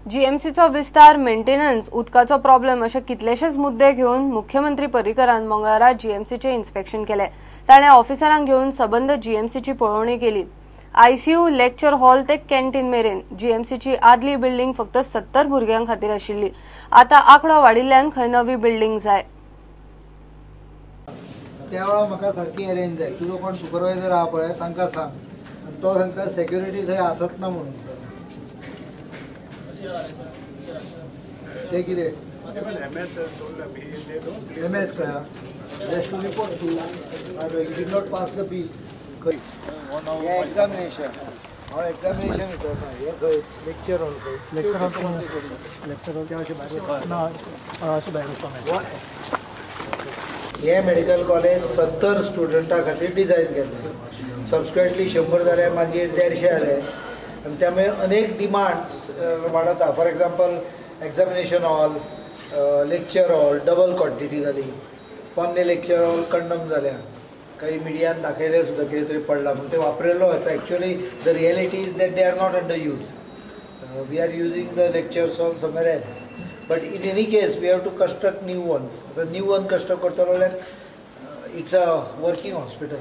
जीएमसीचो विस्तार, मेंटेनन्स, उदकाचो प्रॉब्लेम अशे कितलेशेच मुद्दे घेवन मुख्यमंत्री पर्रीकरान मंगळारा जीएमसीचे इन्स्पेक्शन केले. ताणें ऑफिसरांक घेवन सबंद जीएमसीची पळोवणी केली. आयसीयू, लेक्चर हॉल ते कॅन्टीन मेरेन जीएमसीची आदली बिल्डिंग फक्त 70 भुरग्यां खातीर आशिल्ली. आतां आंकडो वाडिल्ल्यान खंय नवी बिल्डिंग जाय. त्या वेळार म्हाका सारकी अरेंज जाय. तुजो कोण सुपरवायझर आहा पळय तांकां सांग, आनी तो सांगता सेक्युरिटी थंय आसत ना म्हणून. ते कितें एम एस कया just to report to you did not pass the bill. हें एग्जामिनेशन, हांव एग्जामिनेशन विचारता. हें खंय लेक्चर हॉल, खंय लेक्चर हॉल, लेक्चर हॉल अशें भायर ना, अशें भायर वचपाक. हें मेडिकल कॉलेज 70 स्टुडंटां खातीर डिझायन केल्लें. सबसिक्वेंटली 100 जाले, मागीर 150 जाले, आनी त्यामुळे अनेक demands वाडता. For example examination hall, lecture hall double quantity जाली. पोन्ने लेक्चर हॉल कंडम जाल्या, काही मिडियान दाखयले सुद्दां कितें तरी पडलां पूण ते वापरिल्लो आसता. Actually the reality is that they are not under use. We are using the lectures hall somewhere else. But in any case we have to construct new ones. आतां न्यू वन कंस्ट्रक्ट करतलो जाल्यार it's a working hospital.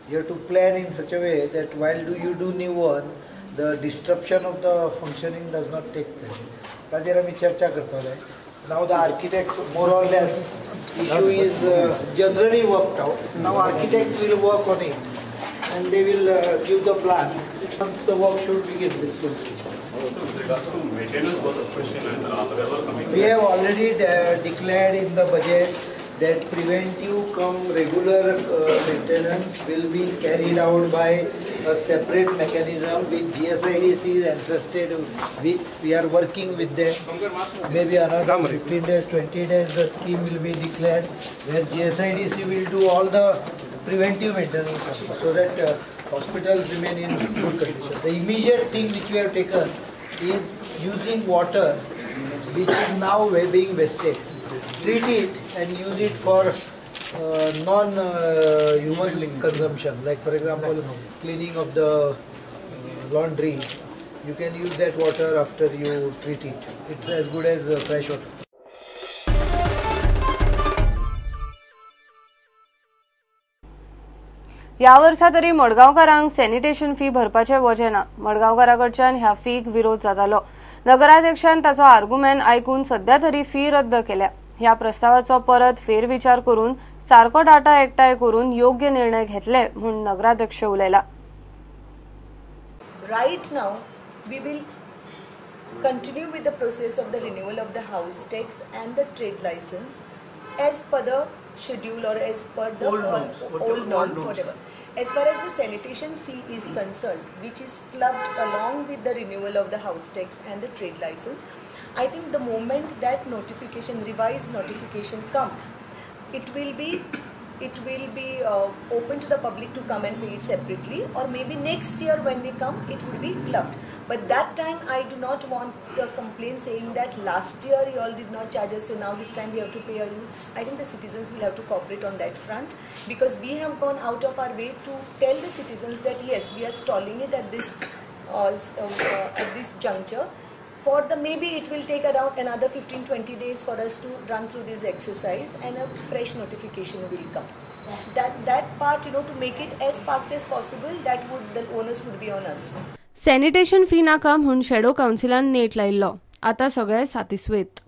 You have to plan in such a way that while do you do new one, the disruption of the functioning does not take place. ताजेर आमी चर्चा करतले. Now the architects more or less issue is generally worked out. Now architect will work on it and they will give the plan. Once the work should begin with full scale. Also, with regards to maintenance was a question and were coming. We have already declared in the budget that preventive cum regular maintenance will be carried out by a separate mechanism which GSIDC is entrusted with. We are working with them. Maybe another 15 days, 20 days the scheme will be declared where GSIDC will do all the preventive maintenance so that hospitals remain in good condition. The immediate thing which we have taken is using water which is now being wasted. Treat it and use it for non-human consumption. Like for example, cleaning of the laundry. You can use that water after you treat it. It's as good as fresh water. ह्या वर्सा तरी मडगांवकारांक sanitation fee भरपाचें वजें ना. मडगांवकारा कडच्यान ह्या Feke विरोध जातालो. नगराध्यक्षान ताचो आर्गुमेंट आयकून सध्या तरी फी रद्द केल्या. ह्या प्रस्तावाचो परत फेरविचार करून सारको डाटा एकठांय करून योग्य निर्णय घेतले म्हूण नगराध्यक्ष उलयला. Right now we will continue with the process of the renewal of the house tax and the trade license as per the schedule or as per the old norms, whatever. As far as the sanitation fee is concerned, which is clubbed along with the renewal of the house tax and the trade license, I think the moment that notification, revised notification comes, it will be open to the public to come and pay it separately, or maybe next year when they come it would be clubbed. But that time I do not want the complaint saying that last year you all did not charge us, so now this time we have to pay you. I think the citizens will have to cooperate on that front, because we have gone out of our way to tell the citizens that yes, we are stalling it at this juncture. For the maybe it will take around another 15-20 days for us to run through this exercise and a fresh notification will come. That part, you know, to make it as fast as possible, that would the onus would be on us. Sanitation fee नाका म्हूण shadow कावन्सिलान नेट लायिल्लो. आतां सगळे सातिस्वेत.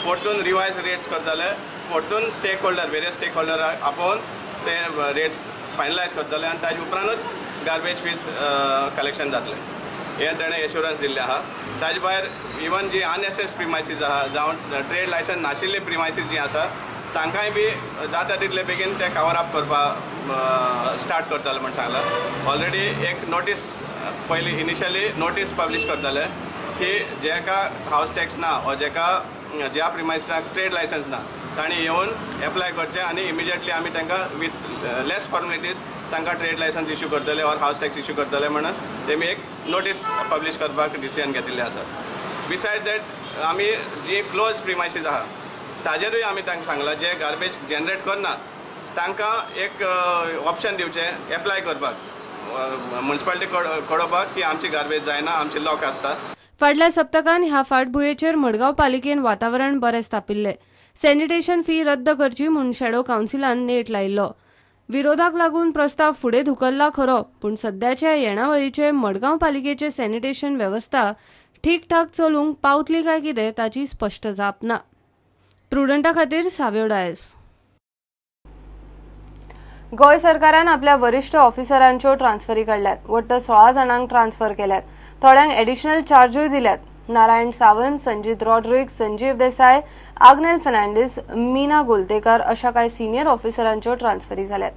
परतून revise rates करतले, परतून stake holder, various stake होल्डराक आपोवन ते रेट्स फायनलायज करतले आनी ताजे उपरांतूच गार्बेज फीज कलेक्शन जातलें हें ताणें एश्युरन्स दिल्लें आहा. ताजे भायर इवन जी अनएसेस प्रिमायसीस आहा जावं ट्रेड लायसन्स नाशिल्ली प्रिमायसीस जी आसा तांकांय बी जाता तितले बेगीन ते कवर अप करपाक स्टार्ट करतले म्हूण सांगलां. ऑलरेडी एक नोटीस पयलीं इनिशियली नोटीस पब्लीश करतले की जेका हावस टॅक्स ना वा जेका ज्या प्रिमायसिसाक ट्रेड लायसन्स ना तांणी येवन एप्लाय करचें आनी इमिजिएटली आमी तांकां विथ लेस फॉर्मेलिटीज तांकां ट्रेड लायसन्स इश्यू करतले ऑर हावस टॅक्स इश्यू करतले म्हणून तेमी एक नोटीस पब्लीश करपाक डिसिजन घेतिल्लें आसा. बिसायड that आमी जी क्लोज प्रिमायसीस आहा ताजेरूय आमी तांकां सांगलां जे गार्बेज जनरेट करनात तांकां एक ऑप्शन दिवचें एप्लाय करपाक म्युनिसिपालिटी कळोवपाक की आमची गार्बेज जायना, आमची लॉक आसता. फाटल्या सप्तकान ह्या फाटभुंयेचेर मडगांव पालिकेन वातावरण बरें स्थापिल्लें. सॅनिटेशन फी रद्द करची म्हूण शॅडो कावन्सिलान नेट लायिल्लो. विरोधाक लागून प्रस्ताव फुडें धुकल्ला खरो, पूण सद्याच्या येणावळीचे मडगांव पालिकेचे सॅनिटेशन वेवस्था ठीकठाक चलूंक पावतली काय कितें ताची स्पश्ट जाप ना. प्रुडंटा खातीर साव्यो डायस. गोंय सरकारान आपल्या वरिश्ठ ऑफिसरांच्यो ट्रान्सफरी काडल्यात. वट्ट 16 जाणांक ट्रान्सफर केल्यात. थोड्यांक एडिशनल चार्जूय दिल्यात. नारायण सावंत, संजीत रॉड्रिग्स, संजीव देसाय, आग्नेल फर्नांडीस, मीना गोलतेकर अशा कांय सिनियर ऑफिसरांच्यो ट्रान्सफरी जाल्यात.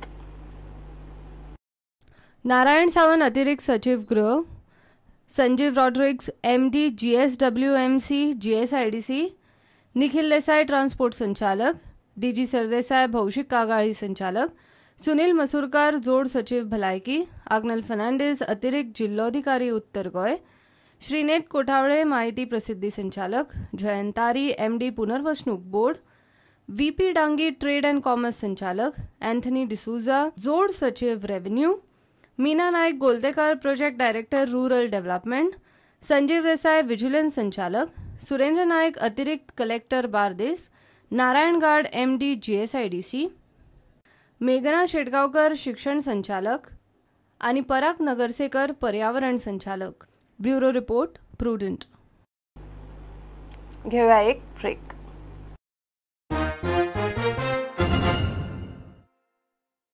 नारायण सावंत अतिरिक्त सचीव गृह, Sanjeev Rodrigues MD GSWMC GSIDC, Nikhil Desai transport संचालक, डीजी सरदेसाय भौशीक कागाळी संचालक, सुनील मसूरकार जोड सचीव भलायकी, आग्नेल फर्नांडीस अतिरिक्त जिल्लोधिकारी उत्तर गोंय, श्रीनेत कोठावळे माहिती प्रसिद्धी संचालक, जयंत तारी एमडी पुनर्वसणूक board, VP Dangi trade and commerce संचालक, अँथनी डिसुझा जोड सचिव revenue, Meena Naik Goltekar project director rural development, Sanjeev Desai vigilance संचालक, सुरेंद्र नायक अतिरिक्त कलेक्टर बार्देस, नारायण गाड एमडी जीएसआयडीसी, मेघना शेटगांवकर शिक्षण संचालक आणि पराग नगरसेकर पर्यावरण संचालक. Bureau report, Prudent. घेऊया एक ब्रेक.